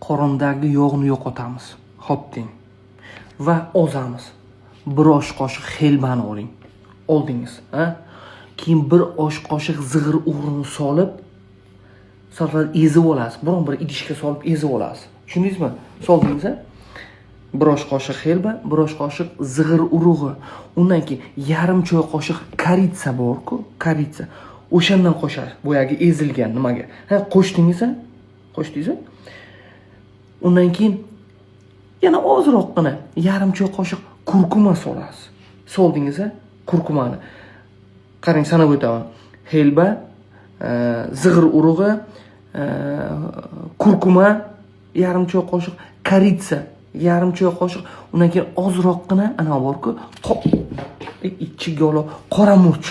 Qorindagi yog'ni yo'qotamiz. Hop deng. Va ozamiz. Bir osh qoshiq helbani oling. Oldingiz, ha? Keyin bir osh qoshiq zig'ir urug'ini solib, sal ezib olasiz. Biron bir idishga solib ezib olasiz. Tushundingizmi? Soldingiz, a? Bir osh qoshiq helba, bir osh qoshiq zig'ir urug'i. Undan keyin yarim choy qoshiq корица bor-ku, корица. O'shandan qo'shasiz. Boyagi ezilgan nimaga? Ha, qo'shdingiz, a? Qo'shdingiz, a? Undan keyin yana ozroqgina yarim choy qoshiq kurkuma solasiz. Soldingiz, a? Kurkumani. Qarang, sanab o'taman. Helba, zig'ir urug'i, kurkuma yarim choy qoshiq, корица yarim choy qoshiq, undan keyin ozroqgina ana bor-ku, ichiga olib qora murch.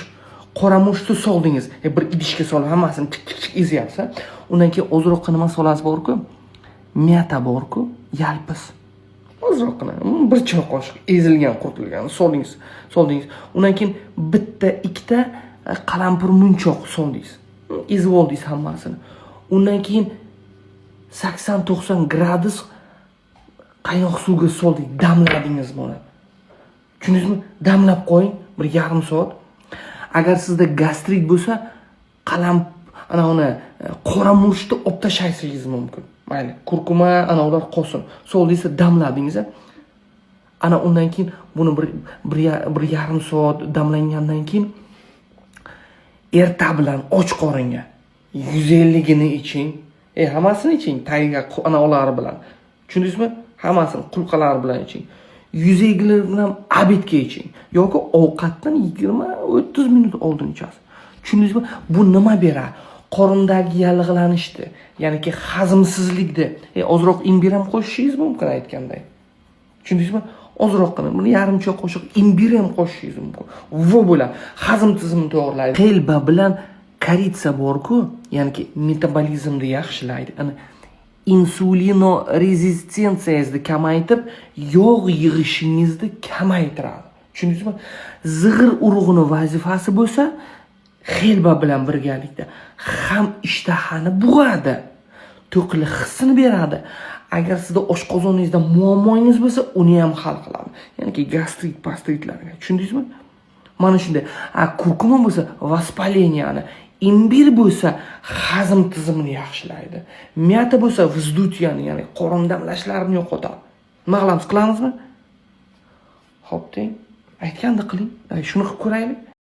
Qora murchni soldingiz. Bir idishga solib hammasini chik chik chik ezyapsiz. Undan keyin ozroqgina nima solasiz bor-ku? Мята bor-ku, yalpiz. Ozroqgina, bir choy qoshiq ezilgan, quritilgan soldingiz, soldingiz. Undan keyin bitta, ikkita qalampir munchoq soldingiz. Ezib oldingiz hammasini. Undan keyin 80-90 gradus qaynoq suvga soldik, damladingiz buni. Tushundingizmi? Damlab qo'ying bir yarim soat. Agar sizda gastrit bo'lsa, qalam ana uni qora murchni olib tashlashingiz mumkin. Mayli, kurkuma ana ular qolsin. Soldingiz, damladingiz. Ana undan keyin buni bir yarim soat damlangandan keyin erta bilan och qoringa 150gini iching. Hammasini iching, tagiga ana ulari bilan. Tushundingizmi? Hammasini qulqalari bilan iching. 150 bilan обед ga iching yoki ovqatdan 20-30 minut oldin ichasiz. Tushundingizmi? Bu nima beradi? Qorindagi yallig'lanishni, ya'niki hazmsizlikni, ozroq imbir ham qo'shishingiz mumkin aytganday. Tushundingizmi? Ozroqgina, buni yarim choy qoshiq imbir ham qo'shishingiz mumkin. Vo bo'ladi. Hazm tizimini to'g'rilaydi. Helba bilan корица bor-ku, ya'niki metabolizmni yaxshilaydi. Ana insulinorezistensiyangizni kamaytirib, yog' yig'ishingizni kamaytiradi. Tushundingizmi? Zig'ir urug'ini vazifasi bo'lsa, helba bilan birgalikda ham ishtahani bo'g'adi, to'qlik hissini beradi. Agar sizda oshqozoningizda muammoyingiz bo'lsa, uni ham hal qiladi. Ya'niki gastrit, pastritlarga. Tushundingizmi? Mana shunday. A kurkuma bo'lsa воспаление ni, imbir bo'lsa hazm tizimini yaxshilaydi. Мята bo'lsa вздутие ni, ya'ni qorin damlashlarini yo'qotadi. Nima qilamiz? Qilamizmi? Xo'p deng. Aytganda qiling. Shuni qilib ko'raylik.